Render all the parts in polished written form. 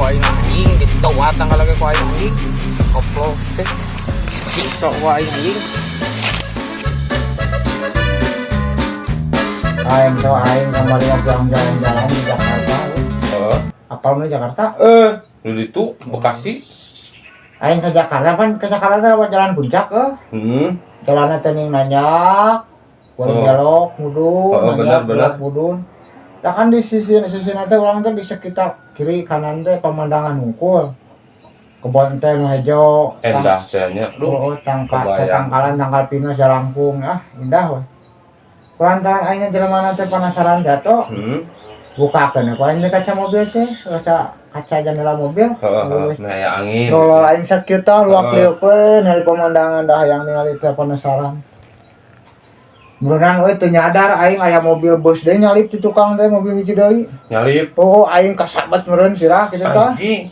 Ku aing anjing, ditoa tanggal lagi ku aing anjing. Goblok teh. Ditoa aing anjing. Aing tuh aing kembali mau pulang jalan-jalan di Jakarta. Heeh. Apal mana Jakarta? Lu itu Bekasi. Aing ke Jakarta pan ke Jakarta teh lewat jalan puncak eh. Jalannya teh ning nanjak, baru belok mudun, Oh, nanjak benar, benar. belok mudun. Nah kan di sisi sisi nanti orang teh di sekitar kiri kanan teh pemandangan hungkul. Kebon teh nu hejo, Endah cenanya. Lu oh, tangka kebayang. tangkalan tangkal pinus jalangkung, ah indah we. Kulantaran aingnya jelema teh penasaran jatuh, bukakeun ku aing teh kaca mobil teh, kaca kaca jendela mobil. Heeh, heeh. Nah, ya angin. Lolol aing sakieu tah luak liuk we ningali pemandangan dah yang ningali teh penasaran. Meureunan we teu nyadar aing aya mobil bus deui nyalip di tukang teh mobil hiji deui. Nyalip. Oh, aing kasabet meureun sirah kitu tah. Anjing.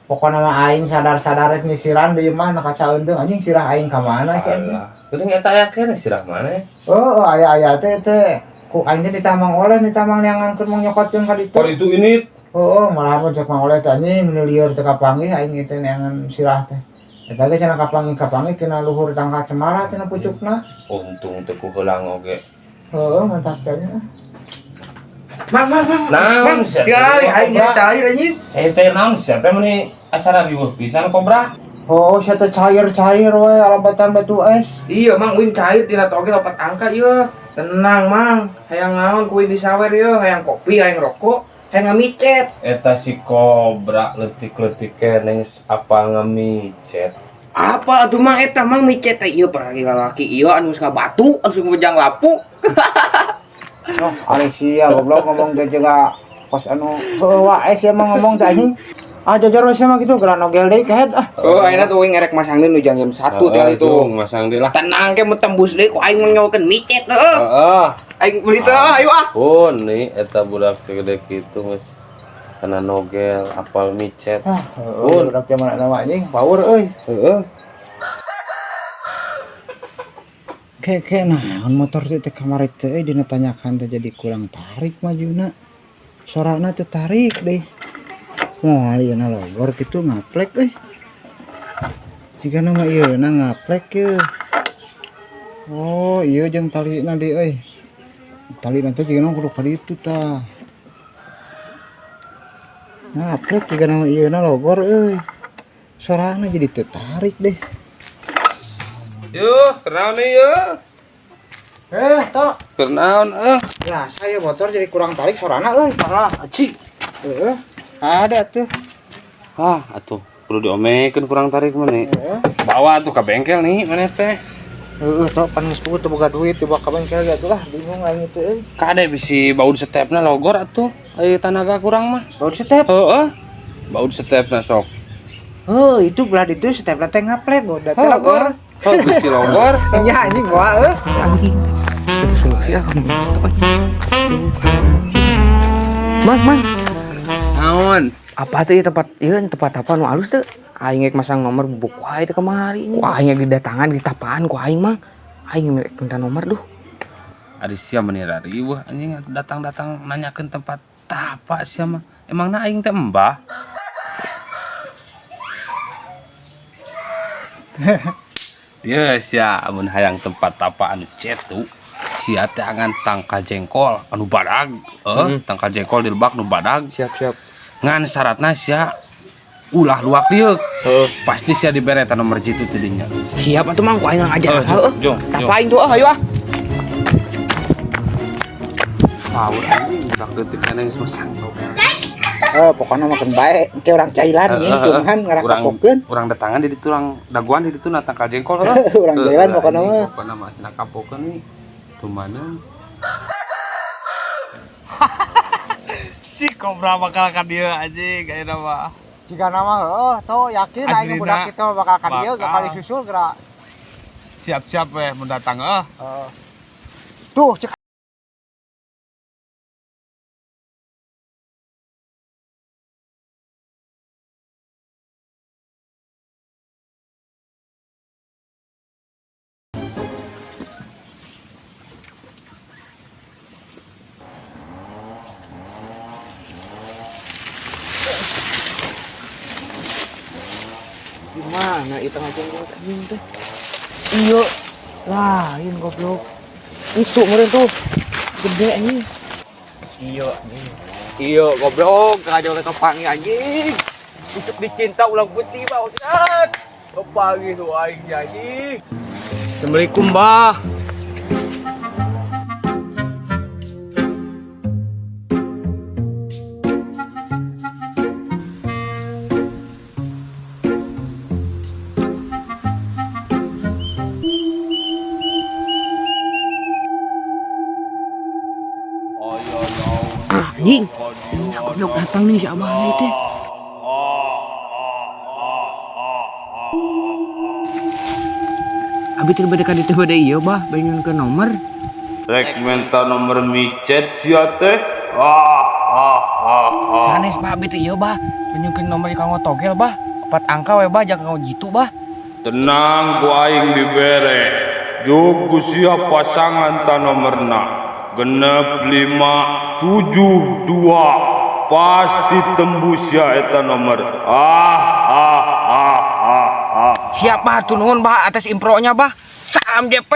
Pokona mah aing sadar-sadar rek nyisiran di imah na kaca eunteung anjing sirah aing ka mana cek anjing. Alah. Geuning eta aya keneh sirah mana? Oh, aya-aya teh teh ku aing teh ditah Mang Oleh nitah Mang neangankeun Mang nyokotkeun ka ditu. Kor itu ini Oh, malah mun cek Mang Oleh teh anjing meni lieur teu kapanggih aing teh neangan sirah teh. Eta ge cenah kapanggih-kapanggih tina luhur tangkal cemara tina pucukna. Untung teu ku heulang oge. Heeh, mantap kayaknya. Mang, mang, mang. Naon Mang, sia? tinggali aing jadi cair anjing. Eh teh naon sia teh meuni asana riweuh pisan kobra. Oh, sia teh cair-cair we alabatan batu es. Iya, Mang, uing cair tina toge lompat angka ieu. Tenang, Mang. Hayang naon ku uing disawer ieu, hayang kopi, hayang rokok, hayang ngamicet. Eta si kobra leutik-leutik keneh apa ngemicet. Apa atuh Mang eta Mang micet teh ieu paragi lalaki ieu anu geus ngabatu, anu geus ngejang lapu. Oh, ari sia goblok ngomong teh juga kos anu heueuh wae sia mah ngomong teh anjing. Ah jajar we sia mah kitu geura nogel deui kehed ah. Oh, ayeuna tuh uing ngerek masang deui nu jam 1 teh itu. Jung, masang deui lah. Tenang ke mun tembus deui ku aing mah nyawakeun micet heuh. Heeh. Aing beli teh ayo ah. Pun nih eta budak segede kitu geus kana nogel apal micet. Ah, heueuh budak zaman eta mah anjing power euy. Heeh. Ke naon motor teh teh kamari teh euy dina tanyakan teh jadi kurang tarik majuna. Sorana teh tarik deh. Moal ieu na logor kitu ngaplek euy. Jigana mah ieu na ngaplek ye. Oh, ieu jeung talina deui euy. Talina teh jigana kudu ka ditu tah. Ngaplek jigana mah ieu na logor euy. Sorana jadi teu tarik deh. Yuh, kenaon nih yeuh? Tok. Kenaon eh? Ya, saya motor jadi kurang tarik sorana euy. Parah, aci. Heeh. Ada tuh. Ah, atuh perlu diomekeun kurang tarik mah nih. Heeh. Bawa tuh ke bengkel nih mana teh. Heeh, tok pan geus teu boga duit dibawa ka bengkel ya atuh lah, bingung aing teh euy. Kade bisi baut stepna logor atuh. Ai tanaga kurang mah. Baut step. Heeh. Baut stepna sok. Heuh, itu belah ditu stepna teh ngaplek goda teh logor. Heuh, bisi logor. Nya anjing bawa euy. Anjing. Itu solusi ah kamu. Mang, Mang. Naon? Apa tuh ya tempat ieu tempat apa nu alus teu? Aing rek masang nomor bubuk wae teh kamari nya. Ku aing rek didatangan ditapaan ku aing Mang. Aing rek minta nomor duh. Ari sia meni rariweuh anjing datang-datang nanyakeun tempat tapa sia mah. Emangna aing teh embah? Ye sia amun hayang tempat tapa anu cetu sia teh angan tangkal jengkol anu badag, tangkal jengkol di lebak nu badag. Siap, siap. Ngan syaratna sia ulah luak liuk. Heeh. Pasti sia dibere eta nomor jitu teh dinya. Siap atuh Mang, ku aing ngajar. Heeh, Heuh. jung, jung. Tapa aing tuh ah, ayo ah. Power anjing budak leutik keneh geus masang. Oh, pokoknya makan baik. Ke orang Thailand nih, cuman ngarakapokeun. Urang datangan di ditu urang daguan di ditu na tangkal jengkol heuh. Urang Thailand pokokna mah. Pokokna mah cenah kapokeun nih. Tumana. Si kobra bakal ka dieu anjing ayeuna mah. Jigana mah heuh, tuh yakin aing Aslina budak kitu mah bakal ka dieu, bakal. bakal disusul geura. Siap-siap weh mun datang heuh. Heeh. Tuh cek Mana itu ngajeng anjing teh? Iya. Lain goblok. Itu meureun tuh. Gede anjing. Iya anjing. Iya goblok, ngajeng kepangi anjing. Untuk dicinta ulang putih bah Ustaz. Kepangi tuh aing anjing. Assalamualaikum, Bah. Ah, anjing. Ini goblok datang nih si Abah nih teh. Abi teh bade ka ditu bade ieu bah, bade ke nomor. Rek minta nomor micet sia teh. Sanes bah abi teh ieu bah, nyungkeun nomor kanggo togel bah. 4 angka we bah, jangan kanggo jitu bah. Tenang ku aing dibere. Jug ku sia pasangan ta nomorna. 6 5 7 2 pasti tembus ya eta nomor. Siap bah, tuh nuhun bah atas impronya bah. Salam JP.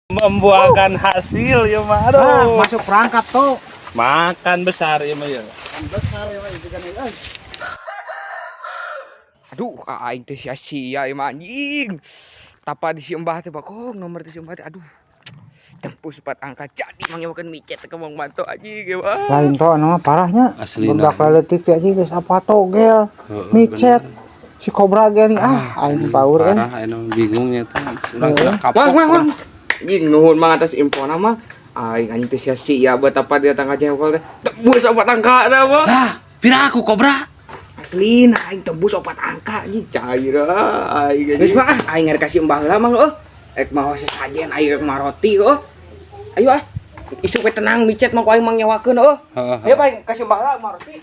Membuahkan hasil ya mah. Ah, masuk perangkap tuh. Makan besar ya mah ya. Besar ya mah itu kan. Aduh, aing teh sia-sia ieu mah anjing. Tapa di si Mbah teh bakong nomor di si Mbah teh aduh. Tembus 4 angka jadi mangyawakeun micet ke Bang Manto anjing ieu mah. Lain to anu mah parahnya. Aslina. Budak leutik teh anjing geus apa togel. Micet. Si Kobra ge nih aing paur kan. Parah aing bingungnya tuh. Urang sudah kapok. Mang. Anjing nuhun mang atas infona mah. Aing anjing teh sia-sia buat apa dia tangka jengkol teh. Tembus 4 angka dah mah. Lah, pira aku Kobra? Aslina aing tembus 4 angka anjing cair aing. Geus mah aing ngarek kasih Mbah heula mah heuh. Rek mawa sesajen aing rek mawa roti heuh. Ayo ah. Isuk we tenang micet mah ku aing mang nyawakeun heuh. Ayo aing kasih Mbah heula mawa roti.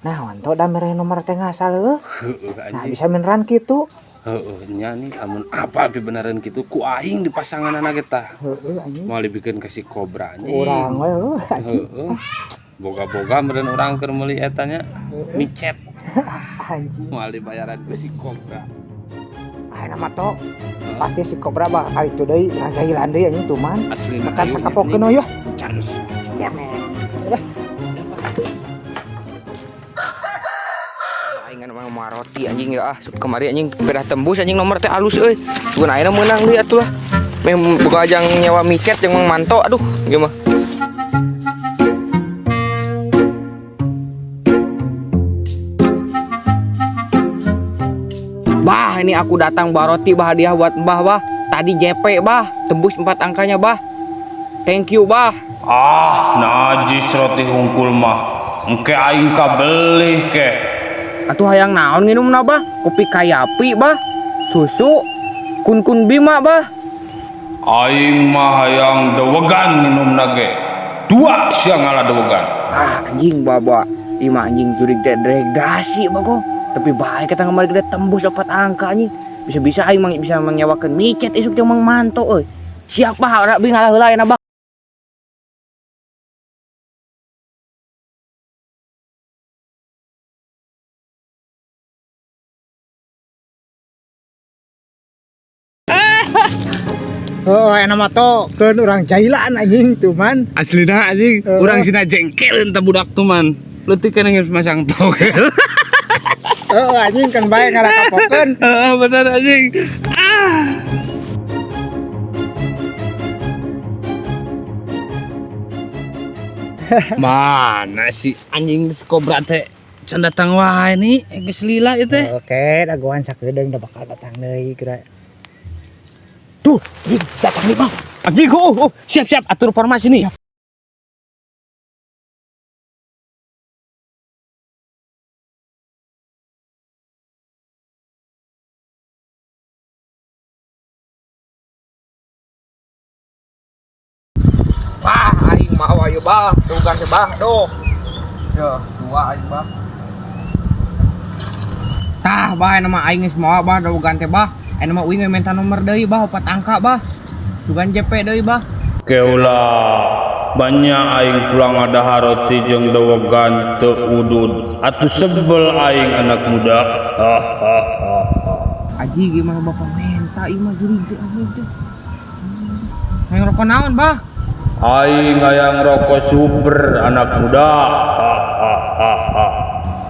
Nah, wanto da mere nomor teh ngasal heuh. Heueuh Nah, anjing. bisa beneran kitu. Heueuh nya nih amun apal pi beneran kitu ku aing di pasanganana ge tah. Heueuh anjing. Moal dibikeun ka si Kobra anjing. Urang we heuh anjing. Heueuh. Boga-boga meureun urang keur meuli eta nya micet. Anjing. Moal dibayaran ku si Kobra. Ayeuna mah to. Pasti si Kobra bakal itu deui, urang jahilan deui anjing tuman. Aslina Makan sakapokeun euy. Chance. Aing mah mau roti anjing ya ah, kemari anjing pedah tembus anjing nomor teh alus euy. Sugan ayeuna meunang deui atuh lah. Meh buka ajang nyewa micet jeung Mang Manto aduh gimana. Bah, ini aku datang bawa roti bah hadiah buat Mbah bah. Tadi JP bah, tembus 4 angkanya bah. Thank you bah. Ah, najis roti hungkul mah. Engke aing kabeli ke. Atuh hayang naon nginumna bah? Kopi kayapi bah, susu, kun-kun bima bah. Aing mah hayang dewegan nginumna ge. Dua sia ngalah dewegan. Ah, anjing bawa ima anjing jurig teh dehidrasi bago. Tapi baik kata kemarin kita tembus 4 angka anjing. Bisa-bisa aing bisa menyewakeun micet isuk jeung Mang Manto euy. Siap bah, ora bi ngalah heula ayeuna bah. Oh, enak mah to, keun urang jahilan anjing tuman. Aslina anjing, urang sina jengkel entah budak tuman. Leutik kana geus masang togel. Heeh anjing kan bae ngarakapokeun. Heeh bener anjing. Ah. Mana si anjing si Kobra teh can datang wae nih, geus lila ieu teh. Oke, dagoan sakedeung da bakal datang deui geura. Tuh, anjing datang nih, Bang. Anjing, oh, siap-siap atur formasi nih. Bah, aing mau ayo bah, tugas bah, doh. Yo, dua aing bah. Tah bah ayeuna mah aing geus mawa bah dawegan teh bah. Ayeuna mah uing we minta nomor deui bah 4 angka bah. Sugan JP deui bah. Keula banyak aing pulang ada roti jeung dawegan teu udud. Atuh sebel aing anak muda. Aji gimana bapak minta ieu mah jurig teh anjing teh. Hayang rokok naon bah? Aing hayang rokok super anak muda.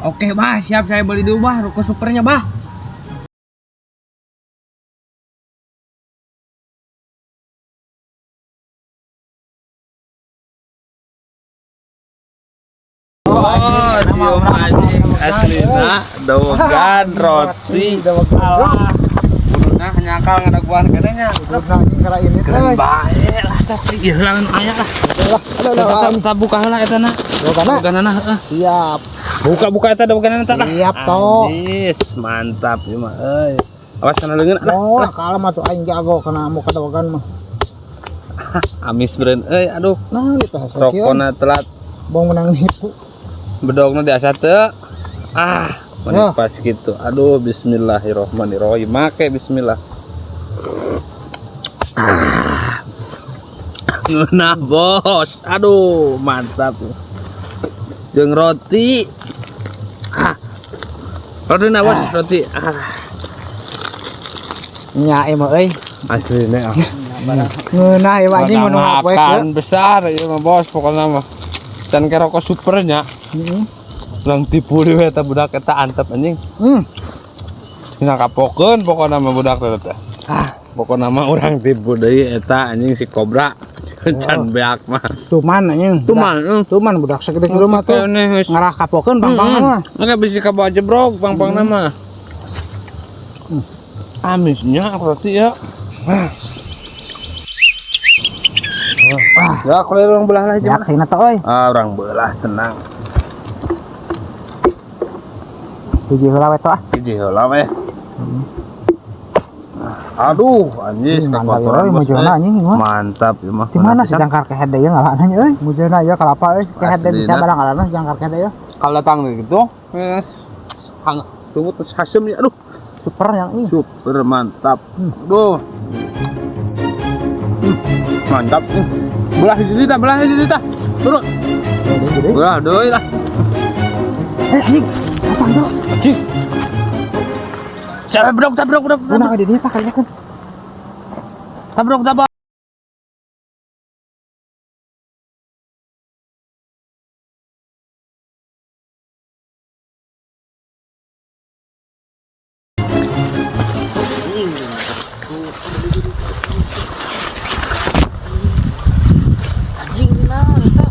Oke bah, siap saya beli dulu bah rokok supernya bah. Oh, siom anjing aslina dawegan roti. Alah. Nah, nyakal ngadaguan kene nya. Ududna anjing kara ini teh. Bae lah sok ieu lamun aya lah. Lah, Tah buka heula eta na. Daweganna? Daweganna heeh. Siap. Buka-buka eta daweganna eta lah. Siap toh. Anis, mantap ieu mah euy. Awas kana leungeun. Oh, kalem atuh aing jago kana muka dawegan mah. Amis beureun euy, aduh. Nah, itu hasil. Rokona telat, Bong menang nipu. Bedogna diasa teu. Ah, Ya. pas gitu. Aduh, bismillahirrahmanirrahim. Make bismillah. Ah. Ngeunah bos. Aduh, mantap. Jeung roti. Ah. Roti na bos, roti. Ah, Nya ieu mah euy. asline ah. Ngeunah ieu mah anjing mun poe Makan besar ieu mah bos pokoknya mah. Dan ke rokok supernya. Heeh. Lang tipu deui eta budak eta antep anjing. Tina kapokeun pokona mah budak teh. Ah, pokona mah urang tipu deui eta anjing si Kobra. Can beak mah. Tuman anjing. Tuman, Tuman budak sagede kieu mah tuh. Ngarah kapokeun pang-pang mah. Engke bisi kabawa jebrok pang-pangna mah. Amisnya roti ya. Ah. Ya, kalau orang belah lah Ya, cenah teh euy. Ah, orang belah tenang. Hiji heula we teh ah. Hiji heula we. Aduh, anjis kakotoran bos. Anjing mah. Mantap ieu mah. Di mana si jangkar kehed deui ngalana nya euy? Mujana ieu kalapa euy, kehed deui bisa barang ngalana jangkar kehed deui. Kalau datang gitu, geus hang sumut terus hasem ya. Aduh, super yang ini. Super mantap. Aduh. Mantap. Belah hiji tah, belah hiji tah. Turun. Belah deui lah. Eh, anjing. Datang tuh. Anjing. Siapa bedog, tabrok, bedog. Nah, di dia tak kayaknya kan. Tabrok, tabrok. Anjing nah, eta.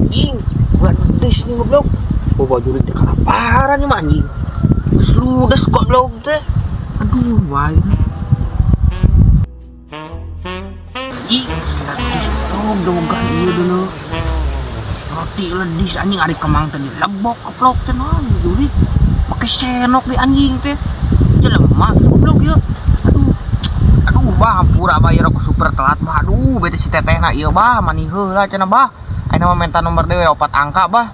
Anjing, bulan des nih goblok. Bawa jurig teh kalaparan mah anjing. Geus ludes goblok teh. Aduh, wae. Ih, ledis goblok dawegan ieu dulu. Roti ledis anjing ari kemang teh dilebok keplok teh nah jurig. Pake senok di anjing teh. Jelema goblok ieu. Aduh. Aduh bah hampura bah ieu rokok super telat bah. Aduh bete si tetehna ieu bah mani heula cenah bah. Ayeuna mah minta nomor deui 4 angka bah.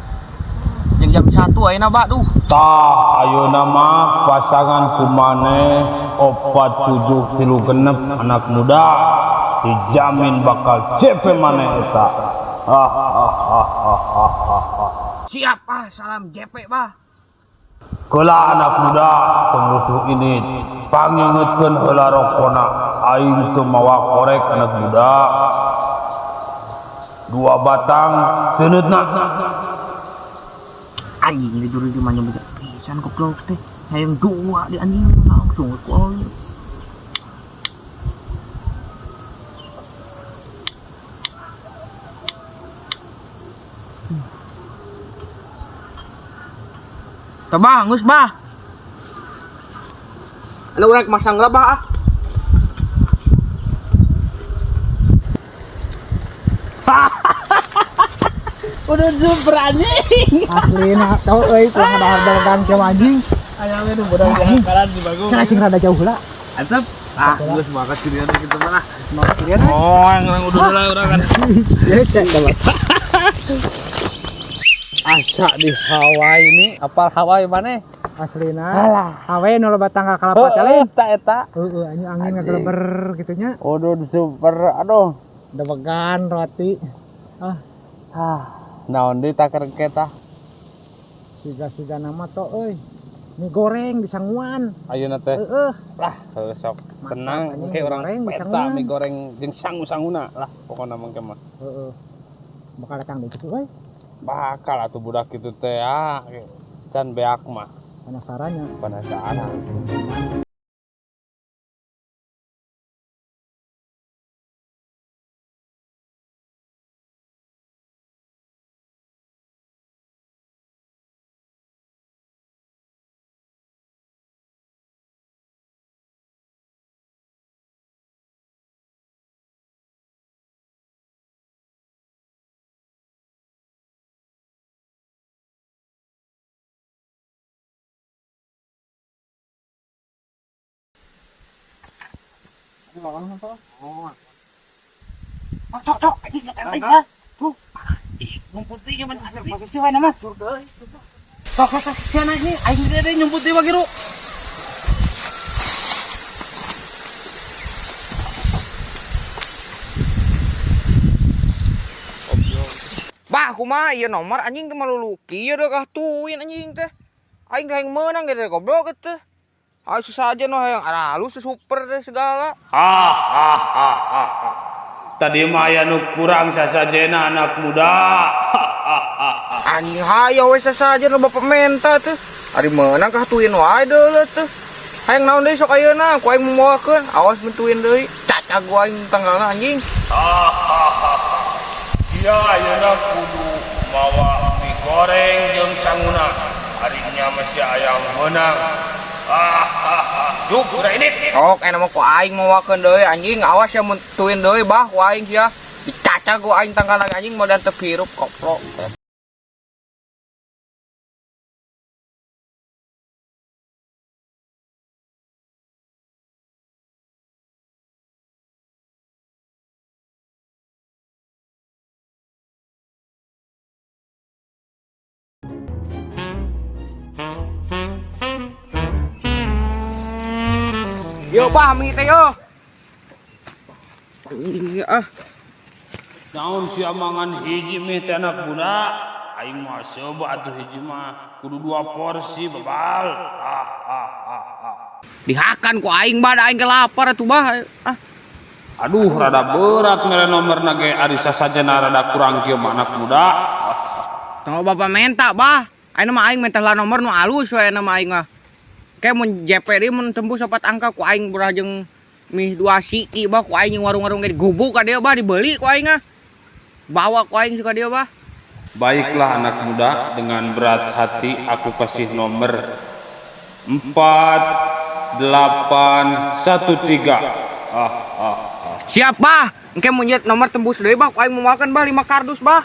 Jeung jam 1 ayeuna bah duh. Tah ayeuna mah pasangan kumaneh 4 7 3 genep anak muda dijamin bakal CP maneh eta. Siap ah, salam JP bah. Keula anak muda pengrusuh ini pangingetkeun heula rokona aing teu mawa korek anak muda. 2 batang seuneutna. Anjing di juri di mana beda pisan goblok teh. Hayang 2 di anjing langsung ku aing. Tah bah, geus bah. Anu urang masang lah bah ah. Udah super anjing. Aslina tau euy kurang ada dawegan kieu anjing. Ayam itu budak jangkaran di Bagong. Kan anjing rada jauh lah. Antep. Ah, geus makan kirian kitu mah lah. Makan kirian. Oh, yang udah lah urang kan. Ya, cek coba. Asa di Hawaii ini, apal Hawaii mana? Aslina. Alah. Hawaii nu loba tanggal kalapa teh lain. Eta eta. Heeh, anjing angin ngageleber gitu nya. Aduh, super, aduh. Debegan roti. Ah, Ah, naon deui taker tah? Siga-siga nama to euy. Mie goreng di sanguan. Ayeuna teh. Heeh. Lah, heuh sok tenang anjing, engke mie urang goreng di peta sanguan. Mie goreng jeung sangu-sanguna lah pokona mah engke mah. Heeh. Bakal datang deui kitu euy. Bakal atuh budak kitu teh ah. Can beak mah. Penasarannya. Penasaran. Sok sok anjing datang aing lah. Tuh. Ih, ngumpul teh nyaman bagus sih wae nama. Sok sok sok sia ini aing deui nyumput deui wagiru. Bah, kumaha ieu nomor anjing teh maluluki ieu deh kah tuin anjing teh. Aing teh hayang meunang gitu goblok teh. Aing susah aja no hayang alus super teh segala. Ah, ah, ah, ah, ah. Tadi mah aya nu kurang sasajena anak muda. Anjing hayo we sasajen lo bapak menta tuh. Ari meunang kah tuin wae deuleu tuh. Hayang naon deui sok ayeuna ku aing momoakeun, awas bentuin deui. Cacag ku aing tanggalna anjing. Ah, ah, ah. Dia ayeuna kudu mawa mie goreng jeung sanguna. Ari nya masih aya meunang. Ah, ah, ah. Duk, udah ini. Sok enak mah ku aing momoakeun deui anjing, awas ya mun tuin deui bah ku aing sia. Dicacag ku aing tanggalna anjing modal teu hirup koprok. Yo bah mie teh yo. Anjing ah. Naon sia mangan hiji mie teh anak muda? Aing mah coba atuh hiji mah kudu 2 porsi bebal. Ah, ah, ah, ah. Dihakan ku aing bah da aing ge lapar atuh bah. Ah. Aduh rada berat mere nomorna ge ari sasajena rada kurang kieu mah anak muda. Tong bapak menta bah. Ayeuna mah aing menta lah nomor nu alus we ayeuna mah aing mah. Kayak mun JP deui mun tembus 4 angka ku aing berah jeung mie 2 siki bah ku aing jeung warung-warung ge digubuk ka dieu bah dibeli ku aing ah. Bawa ku aing suka dieu bah. Baiklah anak muda, dengan berat hati aku kasih nomor 4 8 1 3. Ah, ah, ah. Siap bah. Engke mun nyeut nomor tembus deui bah ku aing momoakeun bah 5 kardus bah.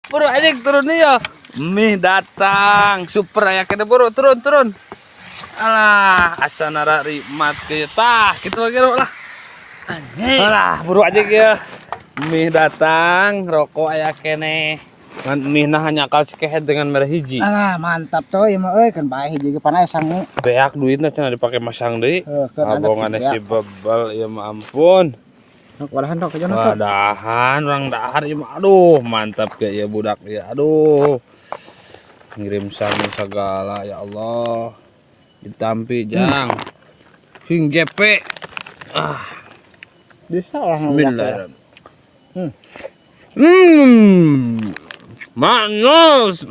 Buru anjing turun nih ya. Mie datang, super aya kene buru turun turun. Alah, asa nara rimat kieu tah, kitu lagi lah. Anjing. Alah, buru aja kieu. Mie datang, rokok aya kene. Ngan mie nah nyakal si kehed dengan merah hiji. Alah, mantap tuh ieu mah euy kan bae hiji ge panai sangu. Beak duitna cenah dipake masang deui. Heuh, keun antep Abongane beak. si bebel ieu mah ampun. Sok wadahan tok kejono tok. Wadahan orang dahar ieu mah aduh mantap ge ieu budak ieu aduh. Ngirim sangu segala ya Allah. Ditampi jang. Sing JP. Ah. Bisa lah budak ya. Bismillahirrahmanirrahim. Manos.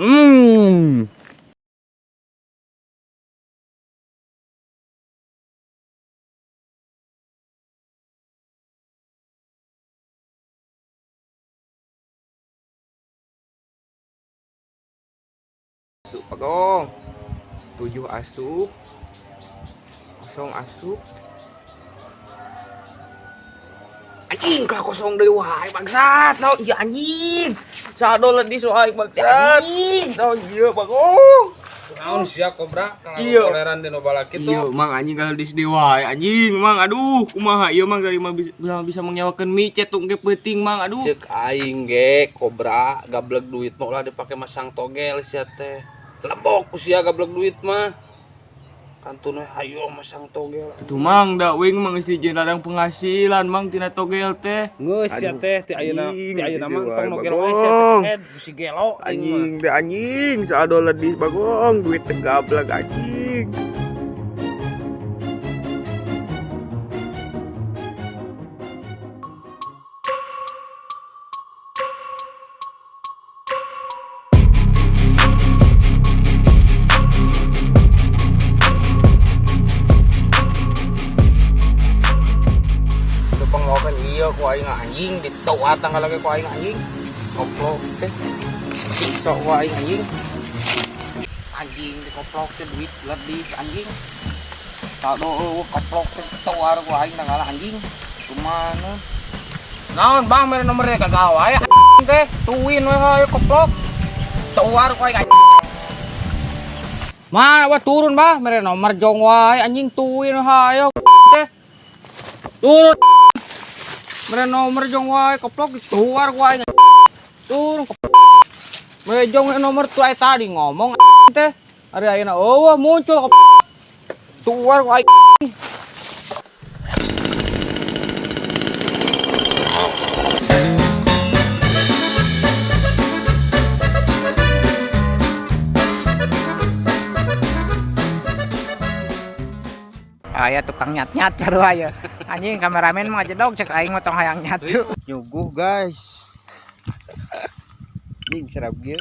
Asup pagong. 7 asup. 0 asup. Anjing ka kosong deui wae bangsat. Naon ieu anjing? Saldo ledis wae bangsat. Anjing, naon ieu bagong? Naon sia kobra kalau Iya. toleran di nu balak kitu. Iya, Mang anjing kalau ledis deui wae anjing, Mang. Aduh, kumaha ieu Mang dari mah bisa mengnyawakeun micet tuh engke peuting Mang. Aduh. Cek aing ge kobra gablek duit mah ulah dipake masang togel sia teh. Lebok ku sia gablek duit mah. Kantun we hayo masang togel. Tuh Mang, da wing Mang geus dijieun ladang penghasilan Mang tina togel teh. Geus sia teh ti ayeuna Anjing, ti ayeuna mah gitu tong wae, nogel wae sia teh Bagong. head bisi gelo aing mah. Anjing deh anjing, saldo ledis bagong, duit teh gablek anjing. Itu penglokan iya ku aing anjing ditoat tanggal lagi ku aing anjing. Koplok teh. Ditok ku aing anjing. Anjing dikoplok teh duit lebih anjing. Saldo eueuh koplok teh toar ku aing tanggal anjing. Kumana? Naon bang mere nomornya kagak wae anjing teh. Tuin we hayo koplok. Toar ku aing anjing. Mana wa turun bah mere nomor jong wae anjing tuin we hayo teh. Turun. Mere nomor jong wae koplok keluar ku aing. Turun koplok. Mere jong nomor tuh aya tadi ngomong teh. Ari ayeuna eueuh muncul koplok. Tuar ku aing. Aya tukang nyat-nyat sarua aya. Anjing kameramen mah jedog cek aing mah tong hayang nyatu. Nyuguh guys. Anjing serap ge.